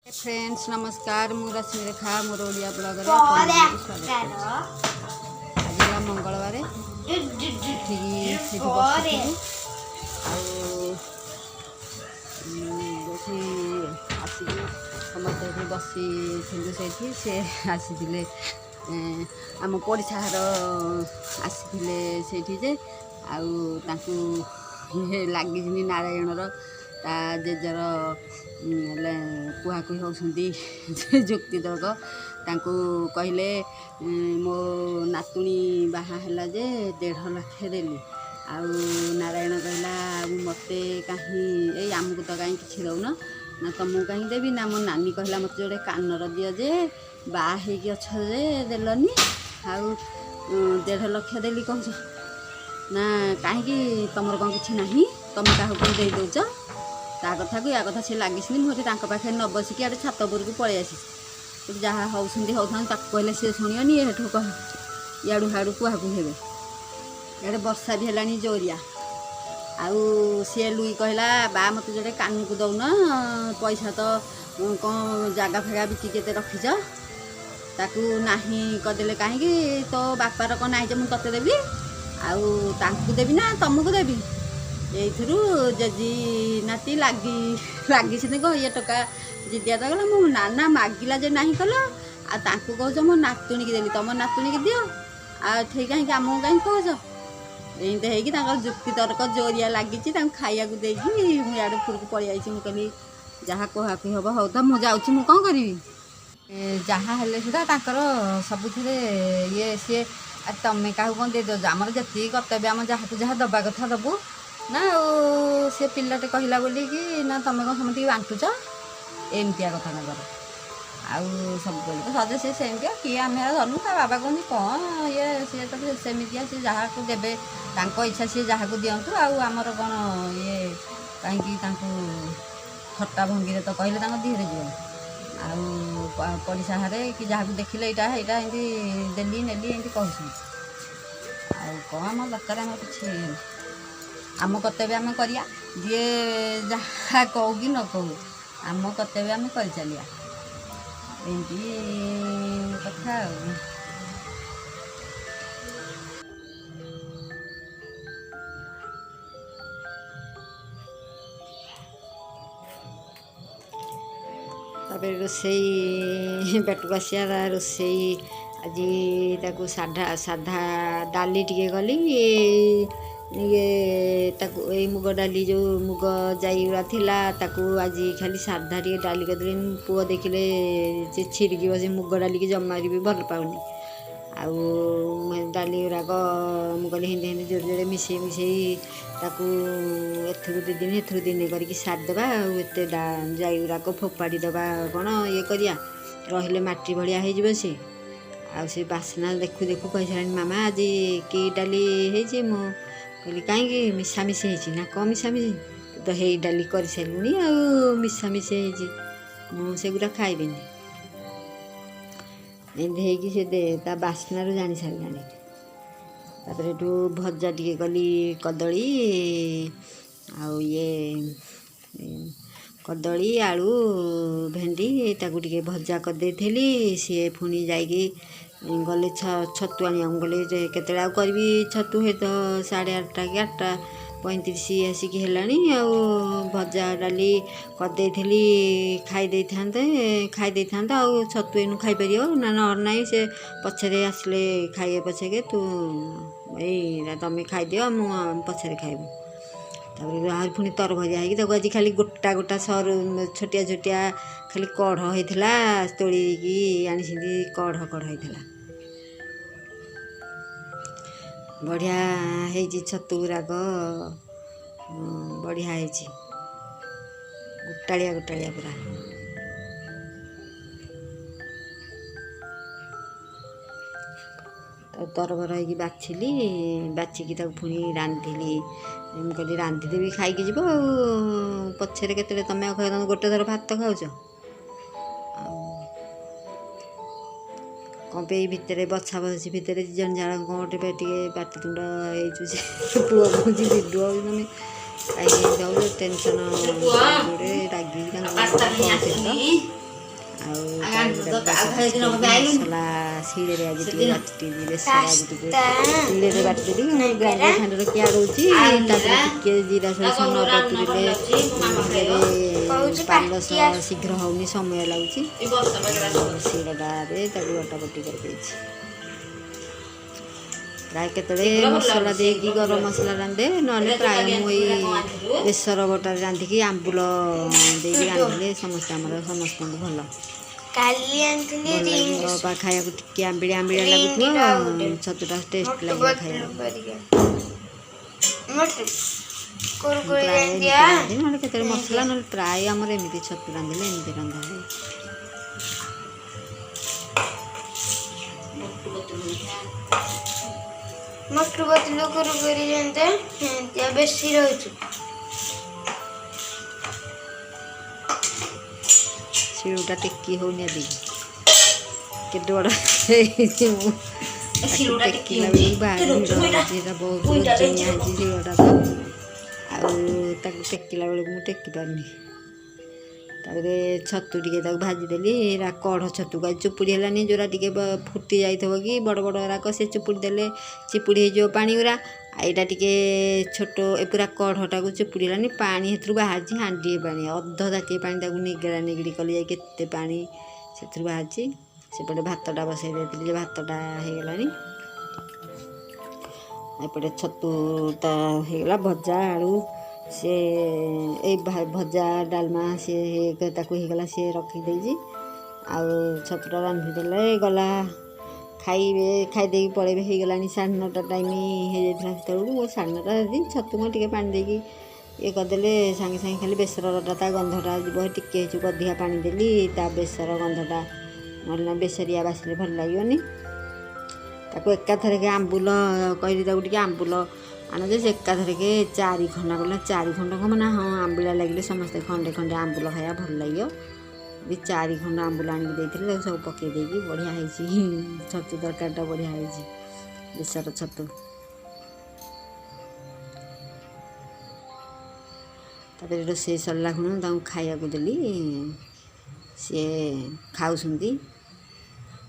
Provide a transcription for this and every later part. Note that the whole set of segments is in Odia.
ଫ୍ରେଣ୍ଡସ୍, ନମସ୍କାର। ମୁଁ ରଶ୍ମିରେଖା, ମୋର ଓଡ଼ିଆ ବ୍ଲଗରେ ଆପଣମାନଙ୍କୁ ସ୍ୱାଗତ କରୁଛି। ଆଜି ହେଲା ମଙ୍ଗଳବାର। ଉଠିକି ସେଠି ବସିଥିଲି ଆଉ ଏଠି ଆସିକି ସମସ୍ତେ ଏଠି ବସିଥିଲୁ। ସେଇଠି ସେ ଆସିଥିଲେ, ଆମ ପଡ଼ିଶା ଘର ଆସିଥିଲେ ସେଇଠି ଯେ ଆଉ ତାଙ୍କୁ ଇଏ ଲାଗିଛନ୍ତି, ନାରାୟଣର ତା ଜେଜର ହେଲେ କୁହାକୁହି ହେଉଛନ୍ତି, ଯୁକ୍ତିତର୍କ। ତାଙ୍କୁ କହିଲେ, ମୋ ନାତୁଣୀ ବାହା ହେଲା ଯେ 1.5 ଲକ୍ଷ ଦେଲି। ଆଉ ନାରାୟଣ କହିଲା, ଆଉ ମୋତେ କାହିଁ, ଏଇ ଆମକୁ ତ କାହିଁ କିଛି ଦେଉନ? ନା, ତମକୁ କାହିଁକି ଦେବି? ନା, ମୋ ନାନୀ କହିଲା ମୋତେ ଯୋଡ଼େ କାନର ଦିଅ ଯେ, ବାହା ହେଇକି ଅଛ ଯେ ଦେଲନି, ଆଉ 1.5 ଲକ୍ଷ ଦେଲି କହୁଛ। ନା, କାହିଁକି, ତମର କ'ଣ କିଛି ନାହିଁ? ତମେ କାହାକୁ କ'ଣ ଦେଇ ଦେଉଛ? ତା କଥାକୁ ୟା କଥା ସେ ଲାଗିଛନ୍ତି। ମୁଁ ଏଠି ତାଙ୍କ ପାଖରେ ନ ବସିକି ଆଡ଼େ ଛାତ ଉପରକୁ ପଳେଇ ଆସିଛି। ସେଠି ଯାହା ହେଉଛନ୍ତି ହେଉଥାନ୍ତୁ। ତାକୁ କହିଲେ ସେ ଶୁଣିବନି, ଏଠୁ କହ ଇଆଡ଼ୁ ହାଡ଼ୁ କୁହାକୁହି ହେବେ। ଇଆଡ଼େ ବର୍ଷା ବି ହେଲାଣି ଜୋରିଆ। ଆଉ ସିଏ ଲୁଇ କହିଲା, ବା ମୋତେ ଯୋଡ଼େ କାନକୁ ଦଉନ, ପଇସା ତ କ'ଣ ଜାଗା ଫାଗା ବିକି କେତେ ରଖିଛ? ତାକୁ ନାହିଁ କରିଦେଲେ କାହିଁକି? ତୋ ବାପାର କ'ଣ ନାହିଁ ଯେ ମୁଁ ତତେ ଦେବି? ଆଉ ତାଙ୍କୁ ଦେବି ନା ତମକୁ ଦେବି? ଏଇଥିରୁ ଜେଜି ନାତି ଲାଗିଛନ୍ତି। କ'ଣ ଇଏ ଟୋକା ଜିଦିଆ ତ ଗଲା, ମୁଁ ନାନା ମାଗିଲା ଯେ ନାହିଁ କଲ, ଆଉ ତାଙ୍କୁ କହୁଛ ମୋ ନାତୁଣୀକି ଦେଲି, ତମ ନାତୁଣୀକି ଦିଅ, ଆଉ ଏଠି କାହିଁକି ଆମକୁ କାହିଁକି କହୁଛ? ଏମିତି ହେଇକି ତାଙ୍କର ଯୁକ୍ତି ତର୍କ ଜୋରିଆ ଲାଗିଛି। ତାଙ୍କୁ ଖାଇବାକୁ ଦେଇକି ମୁଁ ଇଆଡ଼େ ଉପରକୁ ପଳେଇ ଆଇଛି। ମୁଁ କହିଲି, ଯାହା କୁହାକୁହି ହବ ହଉ ତ, ମୁଁ ଯାଉଛି, ମୁଁ କ'ଣ କରିବି? ଯାହା ହେଲେ ସୁଦ୍ଧା ତାଙ୍କର ସବୁଥିରେ ଇଏ ସିଏ। ଆଉ ତମେ କାହାକୁ କ'ଣ ଦେଇଦେଉଛ? ଆମର ଯେତିକି କର୍ତ୍ତବ୍ୟ, ଆମ ଯାହାକୁ ଯାହା ଦେବା କଥା ଦେବୁ ନା। ଆଉ ସେ ପିଲାଟେ କହିଲା ବୋଲିକି ନା ତମେ କ'ଣ ସମସ୍ତଙ୍କୁ ବାଣ୍ଟୁଛ? ଏମିତିଆ କଥା ତାଙ୍କର। ଆଉ ସବୁବେଳେ ତ ସଜେ ସିଏ ସେମିତିଆ କିଏ, ଆମେ ଆଉ ଧରୁନୁ। ତା ବାବା କୁହନ୍ତି, କ'ଣ ଇଏ ସିଏ ତ ସେମିତିଆ, ସିଏ ଯାହାକୁ ଦେବେ ତାଙ୍କ ଇଚ୍ଛା, ସିଏ ଯାହାକୁ ଦିଅନ୍ତୁ, ଆଉ ଆମର କ'ଣ ଇଏ? କାହିଁକି ତାଙ୍କୁ ଥଟ୍ଟା ଭଙ୍ଗୀରେ ତ କହିଲେ ତାଙ୍କ ଦେହରେ ଯିବ। ଆଉ ପଡ଼ିଶା ଘରେ କି ଯାହାକୁ ଦେଖିଲେ ଏଇଟା ଏଇଟା ଏମିତି ଦେଲି ନେଲି ଏମିତି କହୁଛନ୍ତି। ଆଉ କ'ଣ ଆମ ଦରକାର? ଆମର କିଛି, ଆମ କର୍ତ୍ତବ୍ୟ ଆମେ କରିବା। ଯିଏ ଯାହା କହୁ କି ନ କହୁ, ଆମ କର୍ତ୍ତବ୍ୟ ଆମେ କରିଚାଲିବା। ଏମିତି କଥା। ଆଉ ତାପରେ ରୋଷେଇ ପେଟକୁ ଆସିବା। ରୋଷେଇ ଆଜି ତାକୁ ସାଧା ସାଧା ଡାଲି ଟିକେ କଲି। ଇଏ ତାକୁ ଏଇ ମୁଗ ଡାଲି, ଯେଉଁ ମୁଗ ଜାଇ ଗୁଡ଼ା ଥିଲା, ତାକୁ ଆଜି ଖାଲି ସାଧା ଟିକେ ଡାଲି କରିଦେଲି। ପୁଅ ଦେଖିଲେ ସେ ଛିରିକିବ, ସେ ମୁଗ ଡାଲିକି ଜମାରୁ ବି ଭଲ ପାଉନି। ଆଉ ଡାଲି ଗୁଡ଼ାକ ମୁଁ କହିଲି ହିନ୍ଦେ ହିନ୍ଦେ ଯୋଡ଼େ ଯୋଡ଼େ ମିଶେଇ ମିଶେଇ ତାକୁ ଏଥିରୁ 2 ଦିନ, ଏଥିରୁ ଦିନେ କରିକି ସାରିଦେବା। ଆଉ ଏତେ ଜାଇ ଗୁଡ଼ାକ ଫୋପାଡ଼ି ଦେବା କ'ଣ ଇଏ କରିବା, ରହିଲେ ମାଟି ଭଳିଆ ହେଇଯିବ ସେ। ଆଉ ସେ ବାସ୍ନା ଦେଖୁ ଦେଖୁ କହିସାରିଲାଣି, ମାମା, ଆଜି କି ଡାଲି ହେଇଛି? ମୁଁ କହିଲି, କାହିଁକି, ମିଶାମିଶି ହେଇଛି ନା କ'ଣ? ମିଶାମିଶି ତୁ ତ ହେଇ ଡାଲି କରିସାରିଲୁଣି, ଆଉ ମିଶାମିଶି ହେଇଛି, ମୁଁ ସେଗୁଡ଼ା ଖାଇବିନି। ଏମିତି ହେଇକି ସେ ତା ବାସ୍ନାରୁ ଜାଣି ସାରିଲାଣି। ତାପରେ ଏଠୁ ଭଜା ଟିକେ କଲି, କଦଳୀ ଆଉ ଇଏ, କଦଳୀ, ଆଳୁ, ଭେଣ୍ଡି, ତାକୁ ଟିକେ ଭଜା କରିଦେଇଥିଲି। ସିଏ ପୁଣି ଯାଇକି ଗଲେ ଛତୁ ଆଣିବାକୁ। ଗଲେ ଯେ କେତେବେଳେ ଆଉ କରିବି ଛତୁ? ହୁଏତ 8:30 କି 8:35 ଆସିକି ହେଲାଣି। ଆଉ ଭଜା ଡାଲି କରିଦେଇଥିଲି, ଖାଇ ଦେଇଥାନ୍ତେ, ଖାଇ ଦେଇଥାନ୍ତେ। ଆଉ ଛତୁ ଏଇନୁ ଖାଇପାରିବ ନା? ନହେଲେ ନାହିଁ, ସେ ପଛରେ ଆସିଲେ ଖାଇବେ ପଛକେ। ତୁ ଏଇ ତମେ ଖାଇଦିଅ, ମୁଁ ପଛରେ ଖାଇବୁ। ତାପରେ ଆହୁରି ପୁଣି ତରଭରିଆ ହେଇକି ତାକୁ ଆଜି ଖାଲି ଗୋଟା ଗୋଟା ସରୁ ଛୋଟିଆ ଛୋଟିଆ ଖାଲି କଢ଼ ହେଇଥିଲା, ତୋଳିକି ଆଣିଛନ୍ତି। କଢ଼ କଢ଼ ହେଇଥିଲା, ବଢ଼ିଆ ହେଇଛି। ଛତୁ ଗୁରାକ ବଢ଼ିଆ ହେଇଛି, ଗୋଟାଳିଆ ଗୋଟାଳିଆ ପୁରା। ତାକୁ ତରବର ହେଇକି ବାଛିଲି, ବାଛିକି ତାକୁ ପୁଣି ରାନ୍ଧିଲି। ମୁଁ କହିଲି, ରାନ୍ଧିଦେବି, ଖାଇକି ଯିବ, ଆଉ ପଛରେ କେତେବେଳେ ତମେ ଆଉ ଖାଇବ? ତମେ ଗୋଟେ ଥର ଭାତ ଖାଉଛ। ଆଉ କ'ଣ ପାଇଁ ଏଇ ଭିତରେ ବଛା ବଛି ଭିତରେ ଦୁଇ ଜଣ ଯାକ କ'ଣ ଗୋଟେ ଟିକେ ପାଟିତୁଣ୍ଡ ହେଇଛୁ। ସେ ପୁଅ କହୁଛି, ଭିଡ଼ିଓ ତମେ କାହିଁକି ଏମିତି ହଉଛ? ଟେନସନ୍ ଗୋଟେ ରାଗିକି ତାଙ୍କୁ ପାସ୍ତା ନେଇ କହୁଥିଲି ତ। ଆସିନି। ଆଉ ତାପରେ ତାକୁ ମସଲା ଶିଳରେ ଆଜି ଟିକେ ବାଟି, ବେସର ଆଜି ଟିକେ ଶିଳରେ ବାଟିଦେଲି। ଗ୍ରାଇଣ୍ଡର ଫାଇଣ୍ଡର କିଏ ଆଡ଼ଉଛି? ତାପରେ ଟିକେ ଜିରା ସୋରିଷ ନ ବତୁରିଲେ ପାଲସ ଶୀଘ୍ର ହେଉନି, ସମୟ ଲାଗୁଛି। ଶିଳଟାରେ ତାକୁ ବଟାବଟି କରିଦେଇଛି। ପ୍ରାୟ କେତେବେଳେ ମସଲା ଦେଇକି ଗରମ ମସଲା ରାନ୍ଧେ, ନହେଲେ ପ୍ରାୟ ମୁଁ ଏଇ ବେସର ବଟାରେ ରାନ୍ଧିକି ଆମ୍ବୁଲ ଦେଇକି ରାନ୍ଧିଲେ ସମସ୍ତେ ଆମର ସମସ୍ତଙ୍କୁ ଭଲ କାଲି ଆଣିଥିଲି। ଭଲ ଲାଗିବ ବା ଖାଇବାକୁ। ଟିକେ ଆମ୍ବିଳିଆ ଆମ୍ବିଳିଆ ଲାଗୁଥିବ, ଛତୁଟା ଟେଷ୍ଟ ଲାଗିବ ଖାଇବାକୁ। ପ୍ରାୟ ଏମିତି ରାନ୍ଧେ, ନହେଲେ କେତେବେଳେ ମସଲା, ନହେଲେ ପ୍ରାୟ ଆମର ଏମିତି ଛତୁ ରାନ୍ଧିଲେ ଏମିତି ରନ୍ଧା ହୁଏ। ମୋଟୁ ପତଲୁ କୁରକୁରି ଯେମିତି ସେମିତିଆ ବେଶୀ ରହୁଛି। ଶିଳୁଟା ଟେକି ହେଉନି ଆଜି, କେତେ ବଡ଼ ହେଇଛି। ମୁଁ ତାକୁ ଟେକିଲା ବେଳକୁ ଭାରି ଭିଡ଼ ହେଉଛି। ଏଇଟା ବହୁତ ଓଜନିଆ ହେଇଛି ଶିଳଟା ତ, ଆଉ ତାକୁ ଟେକିଲା ବେଳକୁ ମୁଁ ଟେକି ପାରୁନି। ତାପରେ ଛତୁ ଟିକେ ତାକୁ ଭାଜିଦେଲି। ଏରା କଢ଼ ଛତୁକୁ ଆଜି ଚୁପୁଡ଼ି ହେଲାନି। ଯେଉଁଟା ଟିକେ ଫୁଟି ଯାଇଥିବ କି ବଡ଼ ବଡ଼ ରାକ, ସେ ଚୁପୁଡ଼ି ଦେଲେ ଚିପୁଡ଼ି ହେଇଯିବ ପାଣି ଗୁରା। ଆଉ ଏଇଟା ଟିକେ ଛୋଟ, ଏ ପୁରା କଢ଼ଟାକୁ ଚିପୁଡ଼ି ହେଲାନି। ପାଣି ସେଥିରୁ ବାହାରିଛି ହାଣ୍ଡିଏ ପାଣି, ଅଧ ତାଟିଏ ପାଣି। ତାକୁ ନିଗିଡ଼ା ନିଗିଡ଼ି କଲି ଯାଇ କେତେ ପାଣି ସେଥିରୁ ବାହାରିଛି। ସେପଟେ ଭାତଟା ବସେଇ ଦେଇଥିଲି ଯେ ଭାତଟା ହେଇଗଲାଣି। ଏପଟେ ଛତୁଟା ହେଇଗଲା, ଭଜା ଆଳୁ ସେ ଏଇ ଭଜା ଡାଲମା ସିଏ ତାକୁ ହେଇଗଲା, ସିଏ ରଖିଦେଇଛି। ଆଉ ଛତୁଟା ରାନ୍ଧିଦେଲେ ଗଲା, ଖାଇବେ, ଖାଇଦେଇକି ପଳେଇବେ। ହେଇଗଲାଣି 9:30 ଟାଇମ୍ ହେଇଯାଇଥିଲା ସେତେବେଳକୁ। ମୁଁ 9:30 ଯଦି ଛତୁ ମୁଁ ଟିକେ ପାଣି ଦେଇକି ଇଏ କରିଦେଲେ ସାଙ୍ଗେ ସାଙ୍ଗେ, ଖାଲି ବେସରଟା ତା ଗନ୍ଧଟା ଯିବ। ଟିକେ ହେଇଯିବ, ଅଧିକା ପାଣି ଦେଲି, ତା ବେସର ଗନ୍ଧଟା ନହେଲେ ନା ବେସରିଆ ବାସିଲେ ଭଲ ଲାଗିବନି। ତାକୁ ଏକାଥରକେ ଆମ୍ବୁଲ କହିଲି, ତାକୁ ଟିକେ ଆମ୍ବୁଲ ଆଣ ଯେ, ସେ ଏକାଥରକେ ଚାରି ଖଣ୍ଡ କଲା। ଚାରି ଖଣ୍ଡ କଣ ନା ହଁ, ଆମ୍ବିଳା ଲାଗିଲେ ସମସ୍ତେ ଖଣ୍ଡେ ଖଣ୍ଡେ ଆମ୍ବୁଲ ଖାଇବା ଭଲ ଲାଗିବ ବି। ଚାରି ଖଣ୍ଡ ଆମ୍ବୁଲ ଆଣିକି ଦେଇଥିଲେ, ତାକୁ ସବୁ ପକେଇ ଦେଇକି ବଢ଼ିଆ ହେଇଛି ଛତୁ ତରକାରୀଟା, ବଢ଼ିଆ ହେଇଛି ବେସର ଛତୁ। ତାପରେ ରୋଷେଇ ସରିଲା ଖୁଣୁ ତାଙ୍କୁ ଖାଇବାକୁ ଦେଲି, ସିଏ ଖାଉଛନ୍ତି।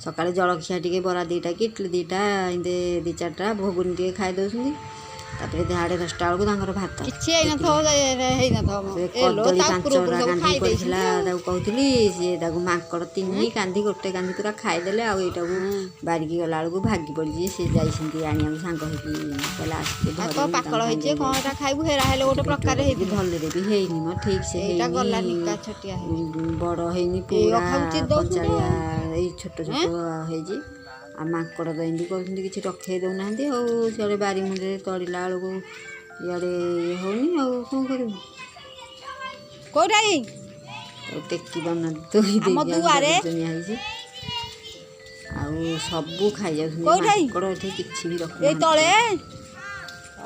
ସକାଳେ ଜଳଖିଆ ଟିକେ ବରା 2ଟା କି ଇଟଲି 2ଟା, ଏମିତି ଦୁଇ ଚାରିଟା ଘୁଗୁନି ଟିକେ ଖାଇ ଦେଉଛନ୍ତି। ତାପରେ 10:30 ବେଳକୁ ତାଙ୍କର ଭାତ। କିଛି ହେଇନଥିବ, ହେଇନଥିବ। କଦଳୀ 5ଟା କାନ୍ଧି ପଡ଼ିଥିଲା, ତାକୁ କହୁଥିଲି, ସିଏ ତାକୁ ମାଙ୍କଡ଼ ତିନି କାନ୍ଧି, ଗୋଟେ କାନ୍ଧି ପୁରା ଖାଇଦେଲେ। ଆଉ ଏଇଟାକୁ ବାରିକି ଗଲା ବେଳକୁ ଭାଗି ପଡ଼ିଛି। ସେ ଯାଇଛନ୍ତି ଆଣିବାକୁ ସାଙ୍ଗ ହେଇକି, କହିଲା ଆସିକି ଧରିବୁ। ପାକଳ ହେଇଛି କ'ଣ ଏଟା ଖାଇବୁ? ହେରା ହେଲେ ଗୋଟେ ପ୍ରକାର ହେଇଥିବ। ଭଲରେ ବି ହେଇନି ମ, ଠିକ୍ ସେ ହେଇନି, ବଡ଼ ହେଇନି, ପୁରା କଞ୍ଚାଳିଆ, ଏଇ ଛୋଟ ଛୋଟ ହେଇଛି। ଆଉ ମାଙ୍କଡ଼ ତ ଏମିତି କରୁଛନ୍ତି, କିଛି ରଖେଇ ଦେଉନାହାନ୍ତି। ଆଉ ସିଆଡ଼େ ବାରି ମୁଣ୍ଡରେ ତଡ଼ିଲା ବେଳକୁ ଇଆଡ଼େ ଇଏ ହେଉନି, ଆଉ କ'ଣ କରିବୁ? କୋଉଟା? ତାକୁ ଟେକି ପାରୁନାହାନ୍ତି, ତୋଇ ଦେଇକି ହେଇଛି। ଆଉ ସବୁ ଖାଇଯାଉଛନ୍ତି ମାଙ୍କଡ଼ ଏଠି, କିଛି ବି ରଖୁନାହାନ୍ତି। ତଳେ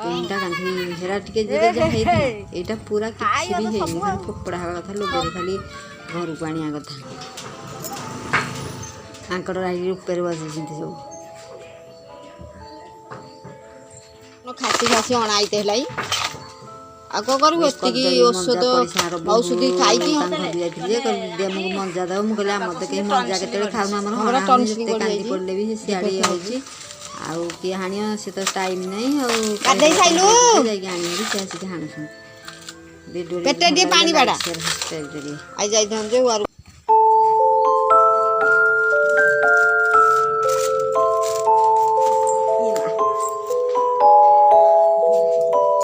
ତିନିଟା କାନ୍ଧି ହେରା ଟିକେ ଯାହା ହେଇଥିଲା, ଏଇଟା ପୁରା କିଛି ବି ହେଇନି। ଖାଲି ଫୋପଡ଼ା ହେବା କଥା, ଲୋଭରେ ଖାଲି ଘରକୁ ଆଣିବା କଥା। ମାଙ୍କଡ଼ ରାଇକି ଉପରେ ବସିଛନ୍ତି ସବୁ। ଖାସି ଖାସି ଅଣାଇତେ ହେଲାଇ, ଆଉ କ'ଣ କରିବୁ? ଏତିକି ଔଷଧ ଔଷଧି ଖାଇକି ତାଙ୍କ ଘରକୁ ଯାଇଥିଲି ଯେ, କହିଲି ଦିଅ ଆମକୁ ମଞ୍ଜା ଦେବ। ମୁଁ କହିଲି ଆମର ତ କେହି ମଞ୍ଜା କେତେବେଳେ ଖାଉନୁ, ଆମର ହଣା ହଣି ଯେତେ କାନ୍ଦି ପଡ଼ିଲେ ବି ସେ ସିଆଡ଼େ ଇଏ ହେଉଛି, ଆଉ କିଏ ହାଣିବ? ସେ ତ ଟାଇମ୍ ନାହିଁ। ଆଉ ଗାଧେଇ ସାଇଲୁ? ଯାଇକି ଆଣିବି, ସେ ଆସିକି ହାଣୁଛନ୍ତି। ପେଟେ ଟିକେ ପାଣି ବାଡ଼ା। ସବସ୍କ୍ରାଇବ୍ କରିବେ। I ଯାଇଥାନ୍ତୁ ଯେ।